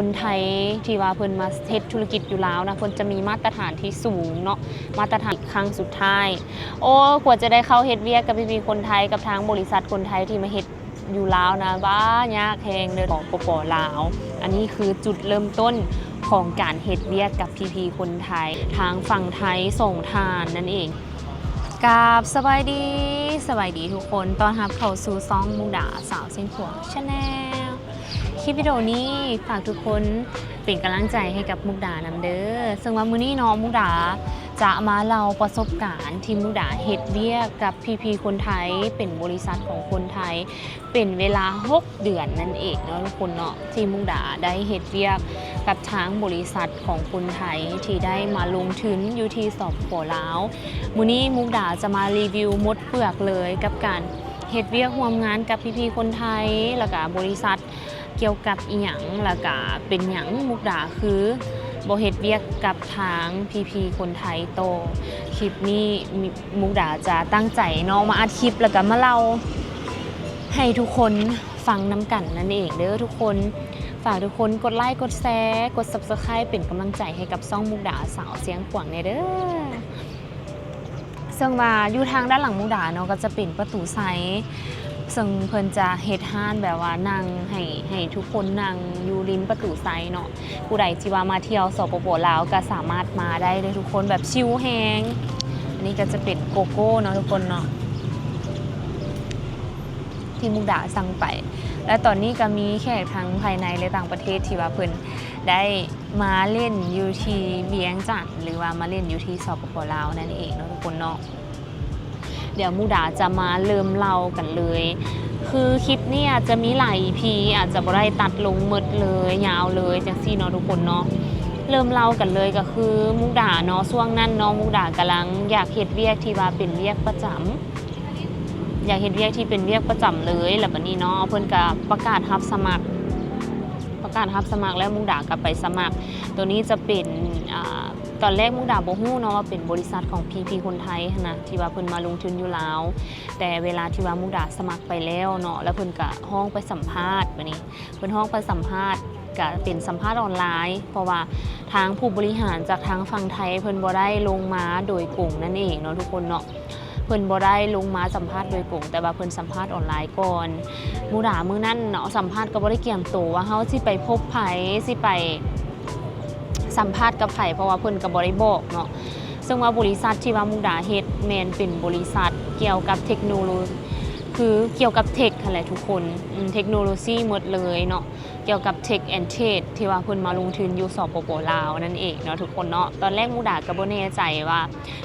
ຄົນໄທທີ່ວ່າເພິ່ນມາເຮັດທຸລະກິດຢູ່ລາວນະ ເພິ່ນຈະມີມາດຕະຖານທີ່ສູງເນາະ, ມາດຕະຖານຄັ້ງສຸດທ້າຍ. ໂອ້ ກວ່າຈະໄດ້ເຂົ້າເຮັດວຽກກັບພີ່ໆຄົນໄທ ກັບທາງບໍລິສັດຄົນໄທທີ່ມາເຮັດຢູ່ລາວນະ ວ້າ ຍາກແຮງເດີ ສປປ ລາວ. ອັນນີ້ຄືຈຸດເລີ່ມຕົ້ນຂອງການເຮັດວຽກກັບພີ່ໆຄົນໄທ ທາງຝັ່ງໄທສອງທ່ານນັ້ນເອງ. ກາບສະບາຍດີ, ສະບາຍດີທຸກຄົນ, ຕ້ອນຮັບເຂົ້າສູ່ຊ່ອງມຸກດາສາວຊຽງຂວາງ Channel. ຄລິບວິດີໂອນີ້ຝາກທຸກຄົນເປັນກຳລັງໃຈໃຫ້ກັບມຸກດານຳເດີ. ເຊິ່ງວ່າມື້ນີ້ເນາະ ມຸກດາຈະມາເລົ່າປະສົບການທີ່ມຸກດາເຮັດວຽກກັບພີ່ໆຄົນໄທ ເປັນບໍລິສັດຂອງຄົນໄທ ເປັນເວລາຫົກເດືອນນັ້ນເອງເນາະທຸກຄົນເນາະ, ທີ່ມຸກດາໄດ້ເຮັດວຽກກັບທາງບໍລິສັດຂອງຄົນໄທທີ່ໄດ້ມາລົງທຶນຢູ່ທີ່ສປປ ລາວ. ມື້ນີ້ມຸກດາຈະມາຣີວິວໝົດເປືອກເລີຍກັບການເຮັດວຽກຮ່ວມງານກັບພີ່ໆຄົນໄທ ແລ້ວກະບໍລິສັດ ກ່ຽວກັບອີ່ຫຍັງ ແລ້ວກະເປັນຫຍັງມຸກດາຄືບໍ່ເຮັດວຽກກັບທາງພີ່ໆຄົນໄທຕໍ່. ຄລິບນີ້ມຸກດາຈະຕັ້ງໃຈເນາະ ມາອັດຄລິບ ແລ້ວກະມາເລົ່າໃຫ້ທຸກຄົນຟັງນຳກັນນັ້ນເອງເດີທຸກຄົນ. ຝາກທຸກຄົນກົດໄລ ກົດແຊ ກົດ Subscribe ເປັນກຳລັງໃຈໃຫ້ກັບຊ່ອງມຸກດາສາວຊຽງຂວາງແດ່ເດີ. ເຊິ່ງວ່າຢູ່ທາງດ້ານຫຼັງມຸກດາເນາະ ກໍຈະເປັນປະຕູໄຊ, ເຊິ່ງເພິ່ນຈະເຮັດຮ້ານແບບວ່ານັ່ງໃຫ້ ໃຫ້ທຸກຄົນນັ່ງຢູ່ລິມປະຕູໄຊເນາະ. ຜູ້ໃດທີ່ວ່າມາທ່ຽວ ສປປ ລາວ ກໍສາມາດມາໄດ້ເດີທຸກຄົນ, ແບບຊິວແຮງ. ອັນນີ້ກໍຈະເປັນໂກໂກ້ເນາະທຸກຄົນເນາະ ທີ່ມຸກດາສັ່ງໄປ. ແລະຕອນນີ້ກໍມີແຂກທັງພາຍໃນ ແລະຕ່າງປະເທດທີ່ວ່າເພິ່ນໄດ້ ມາຫຼິ້ນຢູ່ທີ່ວຽງຈັນ ຫຼືວ່າມາຫຼິ້ນຢູ່ທີ່ ສປປ ລາວ ນັ້ນເອງເນາະທຸກຄົນເນາະ. ດຽວມຸກດາຈະມາເລີ່ມເລົ່າກັນເລີຍ. ຄືຄລິບນີ້ອາດຈະມີຫຼາຍ ອີພີ ອາດຈະບໍ່ໄດ້ຕັດລົງໝົດເລີຍ ຍາວເລີຍ ຈັ່ງຊີ້ເນາະທຸກຄົນເນາະ. ເລີ່ມເລົ່າກັນເລີຍ ກໍຄືມຸກດາເນາະ ຊ່ວງນັ້ນເນາະ ມຸກດາກຳລັງຢາກເຮັດວຽກທີ່ວ່າເປັນວຽກປະຈຳ ຢາກເຮັດວຽກທີ່ເປັນວຽກປະຈຳເລີຍ. ແລ້ວບັດນີ້ເນາະ ເພິ່ນກໍປະກາດຮັບສະໝັກ ປະກາດຮັບສະໝັກ ແລ້ວມຸກດາກໍໄປສະໝັກ. ໂຕນີ້ຈະເປັນ ອາ ຕອນແລກມຸກດາບໍ່ຮູ້ເນາະວ່າເປັນບໍລິສັດຂອງພີ່ໆຄົນໄທຫັ້ນນະ ທີ່ວ່າເພິ່ນມາລົງທຶນຢູ່ລາວ. ແຕ່ເວລາທີ່ວ່າມຸກດາສະໝັກໄປແລ້ວເນາະ ແລ້ວເພິ່ນກໍຮ້ອງໄປສຳພາດ. ບັດນີ້ເພິ່ນຮ້ອງໄປສຳພາດ ກໍເປັນສຳພາດອອນລາຍ ເພາະວ່າທາງຜູ້ບໍລິຫານຈາກທາງຝັ່ງໄທ ເພິ່ນບໍ່ໄດ້ລົງມາໂດຍກົງນັ້ນເອງເນາະທຸກຄົນເນາະ. ເພິ່ນບໍ່ໄດ້ລົງມາສຳພາດໂດຍກົງ ແຕ່ວ່າເພິ່ນສຳພາດອອນລາຍກ່ອນ. ມຸກດາມື້ນັ້ນເນາະ ສຳພາດກໍບໍ່ໄດ້ກຽມໂຕວ່າເຮົາຊິໄປພົບໃຜ ຊິໄປສຳພາດກັບໃຜ ເພາະວ່າເພິ່ນກໍບໍ່ໄດ້ບອກເນາະ. ເຊິ່ງວ່າບໍລິສັດທີ່ວ່າມຸກດາເຮັດແມ່ນເປັນບໍລິສັດກ່ຽວກັບເທັກໂນໂລ ຄືກ່ຽວກັບເທັກຫັ້ນແຫຼະທຸກຄົນ ເທັກໂນໂລຊີໝົດເລີຍເນາະ. ກ່ຽວກັບ Tech and Trade ທີ່ວ່າເພິ່ນມາລົງທຶນຢູ່ ສປປ ລາວ ນັ້ນເອງເນາະທຸກຄົນເນາະ. ຕອນແລກມຸກດາກໍບໍ່ແນ່ໃຈວ່າ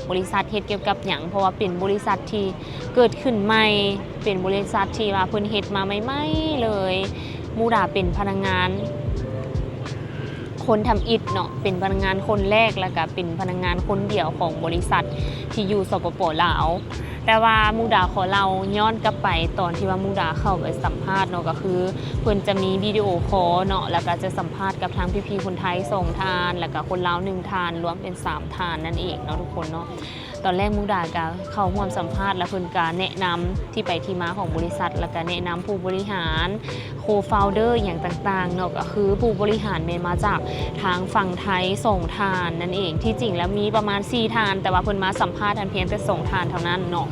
ບໍລິສັດເຮັດກ່ຽວກັບຫຍັງ ເພາະວ່າເປັນບໍລິສັດທີ່ເກີດຂຶ້ນໃໝ່ ເປັນບໍລິສັດທີ່ວ່າເພິ່ນເຮັດມາໃໝ່ໆເລີຍ. ມຸກດາເປັນພະນັກງານຄົນທຳອິດເນາະ ເປັນພະນັກງານຄົນແລກ ແລ້ວກໍເປັນພະນັກງານຄົນດຽວຂອງບໍລິສັດທີ່ຢູ່ ສປປ ລາວ. ແຕ່ວ່າມຸກດາຂໍເລົ່າຍ້ອນກັບໄປຕອນທີ່ວ່າມຸກດາເຂົ້າໄປສຳພາດເນາະ ກໍຄືເພິ່ນຈະມີວິດີໂອຄໍເນາະ ແລ້ວກໍຈະສຳພາດກັບທາງພີ່ໆຄົນໄທສອງທ່ານ ແລ້ວກໍຄົນລາວໜຶ່ງທ່ານ ລວມເປັນສາມທ່ານນັ້ນເອງເນາະທຸກຄົນເນາະ. ຕອນແລກມຸກດາກໍເຂົ້າຮ່ວມສຳພາດ ແລ້ວເພິ່ນກໍແນະນຳທີ່ໄປທີ່ມາຂອງບໍລິສັດ ແລ້ວກໍແນະນຳຜູ້ບໍລິຫານ co-founder ອີ່ຫຍັງຕ່າງໆເນາະ ກໍຄືຜູ້ບໍລິຫານແມ່ນມາຈາກທາງຝັ່ງໄທສອງທ່ານນັ້ນເອງ. ທີ່ຈິງແລ້ວມີປະມານສີ່ທ່ານ ແຕ່ວ່າເພິ່ນມາສຳພາດຫັ້ນພຽງແຕ່ສອງທ່ານເທົ່ານັ້ນເນາະ.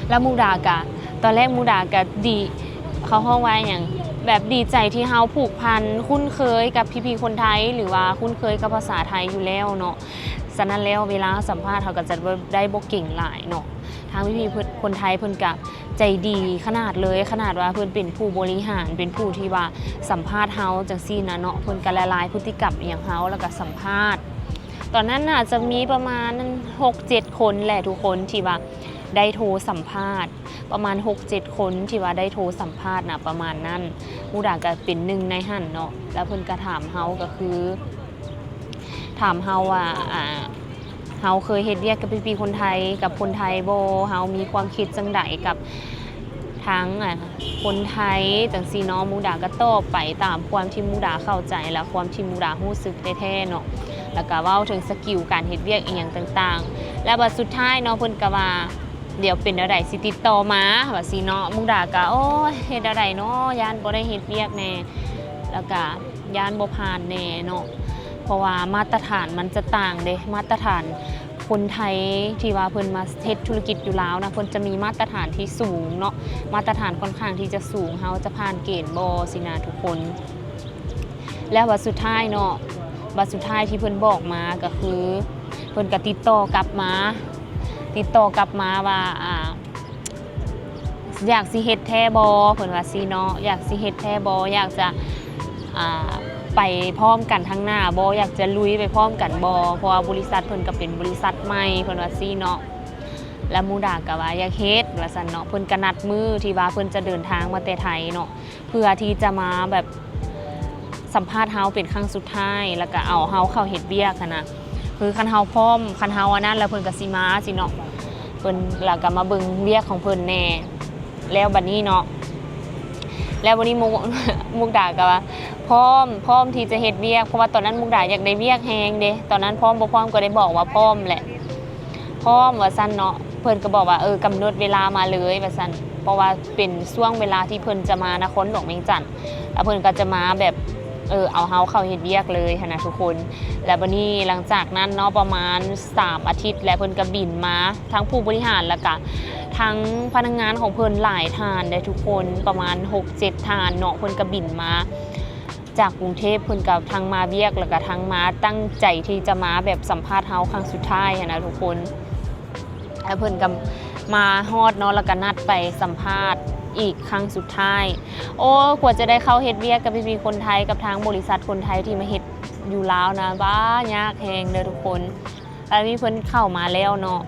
ແລ້ວມຸກດາກະ ຕອນແລກມຸກດາກະດີ ເຂົາຮ້ອງວ່າຫຍັງ ແບບດີໃຈທີ່ເຮົາຜູກພັນຄຸ້ນເຄີຍກັບພີ່ໆຄົນໄທ ຫຼືວ່າຄຸ້ນເຄີຍກັບພາສາໄທຢູ່ແລ້ວເນາະ. ສະນັ້ນແລ້ວເວລາເຮົາສຳພາດ ເຮົາກໍຈະບໍ່ ໄດ້ບໍ່ເກັ່ງຫຼາຍເນາະ. ທາງພີ່ໆຄົນໄທເພິ່ນກະ ໃຈດີຂະໜາດເລີຍ ຂະໜາດວ່າເພິ່ນເປັນຜູ້ບໍລິຫານ ເປັນຜູ້ທີ່ວ່າສຳພາດເຮົາຈັ່ງຊີ້ນະເນາະ ເພິ່ນກໍລະລາຍພຶດຕິກຳອີ່ຫຍັງເຮົາ ແລ້ວກໍສຳພາດ. ຕອນນັ້ນໜ້າຈະມີປະມານຫົກເຈັດຄົນແຫຼະທຸກຄົນ ທີ່ວ່າໄດ້ໂທສຳພາດ ປະມານຫົກເຈັດຄົນທີ່ວ່າໄດ້ໂທສຳພາດນະ ປະມານນັ້ນ. ມຸກດາກໍເປັນໜຶ່ງໃນຫັ້ນເນາະ ແລ້ວເພິ່ນກໍຖາມເຮົາ ກໍຄື ຖາມເຮົາວ່າ ອ່າ ເຮົາເຄີຍເຮັດວຽກກັບພີ່ໆຄົນໄທ ກັບຄົນໄທບໍ່? ເຮົາມີຄວາມຄິດຈັ່ງໃດກັບທາງ ອ່າ ຄົນໄທຈັ່ງຊີ້ເນາະ. ມຸກດາກໍຕອບໄປຕາມຄວາມທີ່ມຸກດາເຂົ້າໃຈ ແລະ ຄວາມທີ່ມຸກດາຮູ້ສຶກແທ້ໆເນາະ ແລ້ວກໍເວົ້າເຖິງສະກິວການເຮັດວຽກອີ່ຫຍັງຕ່າງໆ ແລ້ວບັດສຸດທ້າຍເນາະ ເພິ່ນກໍວ່າ ດຽວເປັນແນວໃດຊິຕິດຕໍ່ມາ ວ່າຊີ້ເນາະ. ມຸກດາກໍ ໂອ້ຍ ເຮັດແນວໃດເນາະ ຢ້ານບໍ່ໄດ້ເຮັດວຽກແດ່ ແລ້ວກໍ ຢ້ານບໍ່ຜ່ານແດ່ເນາະ ເພາະວ່າມາດຕະຖານມັນຈະຕ່າງເດ້ ມາດຕະຖານຄົນໄທທີ່ວ່າເພິ່ນມາເຮັດທຸລະກິດຢູ່ລາວນະ ເພິ່ນຈະມີມາດຕະຖານທີ່ສູງເນາະ ມາດຕະຖານຂ້ອນຂ້າງທີ່ຈະສູງ ເຮົາຈະຜ່ານເກນບໍ່ຊີ້ນະທຸກຄົນ. ແລ້ວບັດສຸດທ້າຍເນາະ ບັດສຸດທ້າຍທີ່ເພິ່ນບອກມາກໍຄື ເພິ່ນກໍຕິດຕໍ່ກັບມາ ຕິດຕໍ່ກັບມາວ່າ ອ່າ ຢາກຊິເຮັດແທ້ບໍ່ ເພິ່ນວ່າຊີ້ເນາະ ຢາກຊິເຮັດແທ້ບໍ່ ຢາກຈະ ອ່າ ໄປພ້ອມກັນທາງໜ້າບໍ່ ຢາກຈະລຸຍໄປພ້ອມກັນບໍ່ ເພາະວ່າບໍລິສັດເພິ່ນກໍເປັນບໍລິສັດໃໝ່ ເພິ່ນວ່າຊີ້ເນາະ. ແລ້ວມຸກດາກໍວ່າຢາກເຮັດວ່າຊັ້ນເນາະ ເພິ່ນກໍນັດມື້ທີ່ວ່າເພິ່ນຈະເດີນທາງມາແຕ່ໄທເນາະ ເພື່ອທີ່ຈະມາແບບສຳພາດເຮົາເປັນຄັ້ງສຸດທ້າຍ ແລ້ວກໍເອົາເຮົາເຂົ້າເຮັດວຽກຫັ້ນນະ ຄືຄັນເຮົາພ້ອມ ຄັນເຮົາອັນນັ້ນ ແລ້ວເພິ່ນກໍຊິມາຊີ້ເນາະ ເພິ່ນ ແລ້ວກໍມາເບິ່ງວຽກຂອງເພິ່ນແດ່. ແລ້ວບັດນີ້ເນາະ ແລ້ວບັດນີ້ມຸກ ມຸກດາກໍວ່າ ພ້ອມ ພ້ອມທີ່ຈະເຮັດວຽກ ເພາະວ່າຕອນນັ້ນມຸກດາຢາກໄດ້ວຽກແຮງເດ້ ຕອນນັ້ນພ້ອມບໍ່ພ້ອມກໍໄດ້ບອກວ່າພ້ອມແຫຼະ ພ້ອມວ່າຊັ້ນເນາະ ເພິ່ນກໍບອກວ່າ ເອີ ກຳນົດເວລາມາເລີຍວ່າຊັ້ນ ເພາະວ່າເປັນຊ່ວງເວລາທີ່ເພິ່ນຈະມານະຄອນຫຼວງວຽງຈັນ ແລ້ວເພິ່ນກໍຈະມາແບບ ເອີ ເອົາເຮົາເຂົ້າເຮັດວຽກເລີຍຫັ້ນນະທຸກຄົນ. ແລ້ວບັດນີ້ຫຼັງຈາກນັ້ນເນາະ ປະມານສາມອາທິດ ແລ້ວເພິ່ນກໍບິນມາ ທັງຜູ້ບໍລິຫານ ແລ້ວກະທັງພະນັກງານຂອງເພິ່ນຫຼາຍທ່ານເດ້ທຸກຄົນ ປະມານຫົກເຈັດທ່ານເນາະ ເພິ່ນກໍບິນມາຈາກກຸງເທບ ເພິ່ນກໍທັງມາວຽກ ແລ້ວກໍທັງມາຕັ້ງໃຈທີ່ຈະມາແບບສຳພາດເຮົາຄັ້ງສຸດທ້າຍຫັ້ນນະທຸກຄົນ. ແລ້ວເພິ່ນກໍມາຮອດເນາະ ແລ້ວກໍນັດໄປສຳພາດອີກຄັ້ງສຸດທ້າຍ. ໂອ້ ກວ່າຈະໄດ້ເຂົ້າເຮັດວຽກກັບພີ່ໆຄົນໄທ ກັບທາງບໍລິສັດຄົນໄທທີ່ມາເຮັດຢູ່ລາວນະ ບ້າ ຍາກແຮງເດີທຸກຄົນ. ແລ້ວນີ້ເພິ່ນເຂົ້າມາແລ້ວເນາະ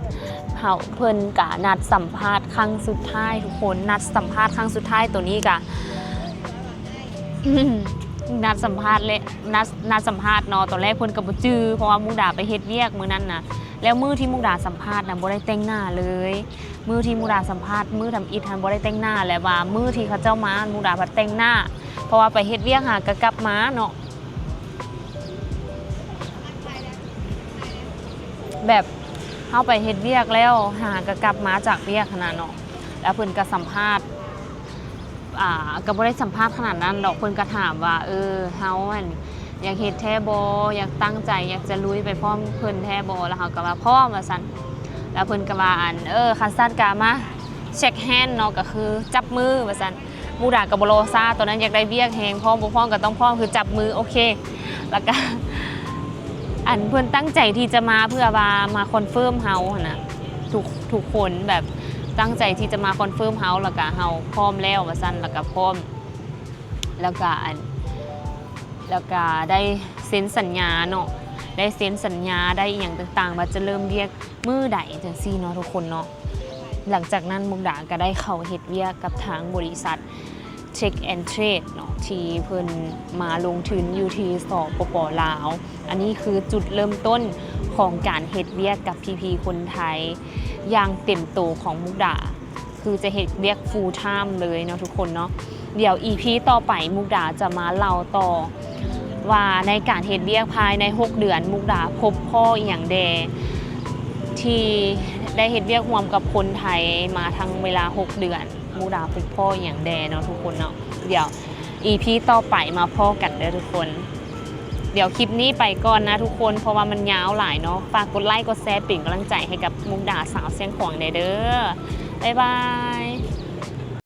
ເຮົາ ເພິ່ນກະນັດສຳພາດຄັ້ງສຸດທ້າຍທຸກຄົນ ນັດສຳພາດຄັ້ງສຸດທ້າຍ ໂຕນີ້ກະ ນັດສຳພາດແຫຼະ ນັດ ນັດສຳພາດເນາະ ຕອນແລກເພິ່ນກໍບໍ່ຈື່ ເພາະວ່າມຸກດາໄປເຮັດວຽກມື້ນັ້ນນະ ແລ້ວມື້ທີ່ມຸກດາສຳພາດນະ ບໍ່ໄດ້ແຕ່ງໜ້າເລີຍ ມື້ທີ່ມຸກດາສຳພາດມື້ທຳອິດຫັ້ນບໍ່ໄດ້ແຕ່ງໜ້າ ແລະວ່າມື້ທີ່ເຂົາເຈົ້າມາ ມຸກດາພັດແຕ່ງໜ້າ ເພາະວ່າໄປເຮັດວຽກຫາກໍກັບມາເນາະ. ແບບເຮົາໄປເຮັດວຽກແລ້ວ ຫາກໍກັບມາຈາກວຽກຫັ້ນນະເນາະ ແລ້ວເພິ່ນກໍສຳພາດ ອ່າ ກໍບໍ່ໄດ້ສຳພາດຂະໜາດນັ້ນດອກ ເພິ່ນກໍຖາມວ່າ ເອີ ເຮົາຫັ້ນຢາກເຮັດແທ້ບໍ່ ຢາກຕັ້ງໃຈ ຢາກຈະລຸຍໄປພ້ອມເພິ່ນແທ້ບໍ່ ແລ້ວເຮົາກໍວ່າພ້ອມວ່າຊັ້ນ ແລ້ວເພິ່ນກໍວ່າ ອັນ ເອີ ຄັນຊັ້ນກໍມາ shake hand ເນາະ ກໍຄືຈັບມືວ່າຊັ້ນ. ມຸກດາກໍບໍ່ລໍຊ້າ ຕອນນັ້ນຢາກໄດ້ວຽກແຮງ ພ້ອມບໍ່ພ້ອມກໍຕ້ອງພ້ອມ ຄືຈັບມື ໂອເຄ ແລ້ວກໍ ອັນ ເພິ່ນຕັ້ງໃຈທີ່ຈະມາເພື່ອວ່າມາຄອນເຟີມເຮົາຫັ້ນນະ ທຸກ ທຸກຄົນແບບຕັ້ງໃຈທີ່ຈະມາຄອນເຟີມເຮົາ ແລ້ວກໍເຮົາພ້ອມແລ້ວວ່າຊັ້ນ ແລ້ວກໍພ້ອມ ແລ້ວກໍ ອັນ ແລ້ວກໍໄດ້ເຊັນສັນຍາເນາະ ໄດ້ເຊັນສັນຍາ ໄດ້ອີ່ຫຍັງຕ່າງໆ ວ່າຈະເລີ່ມວຽກມື້ໃດ ຈັ່ງຊີ້ເນາະທຸກຄົນເນາະ. ຫຼັງຈາກນັ້ນມຸກດາກໍໄດ້ເຂົ້າເຮັດວຽກກັບທາງບໍລິສັດ Tech and Trade ເນາະ ທີ່ເພິ່ນມາລົງທຶນຢູ່ທີ່ ສປປ ລາວ. ອັນນີ້ຄືຈຸດເລີ່ມຕົ້ນຂອງການເຮັດວຽກກັບພີ່ໆຄົນໄທຢ່າງເຕັມໂຕຂອງມຸກດາ ຄືຈະເຮັດວຽກ full time ເລີຍເນາະທຸກຄົນເນາະ. ດຽວ ອີພີ ຕໍ່ໄປ ມຸກດາຈະມາເລົ່າຕໍ່ວ່າໃນການເຮັດວຽກພາຍໃນຫົກເດືອນ ມຸກດາພົບພໍ້ອີ່ຫຍັງແດ່ ທີ່ໄດ້ເຮັດວຽກຮ່ວມກັບຄົນໄທມາທັງເວລາຫົກເດືອນ ມຸກດາພົບພໍ້ອີ່ຫຍັງແດ່ເນາະທຸກຄົນເນາະ. ດຽວ ອີພີ ຕໍ່ໄປມາພໍ້ກັນເດີທຸກຄົນ. ດຽວຄລິບນີ້ໄປກ່ອນນະທຸກຄົນ ເພາະວ່າມັນຍາວຫຼາຍເນາະ. ຝາກກົດໄລ ກົດແຊ ເປັນກຳລັງໃຈໃຫ້ກັບມຸກດາສາວຊຽງຂວາງແດ່ເດີ. ບາຍບາຍ.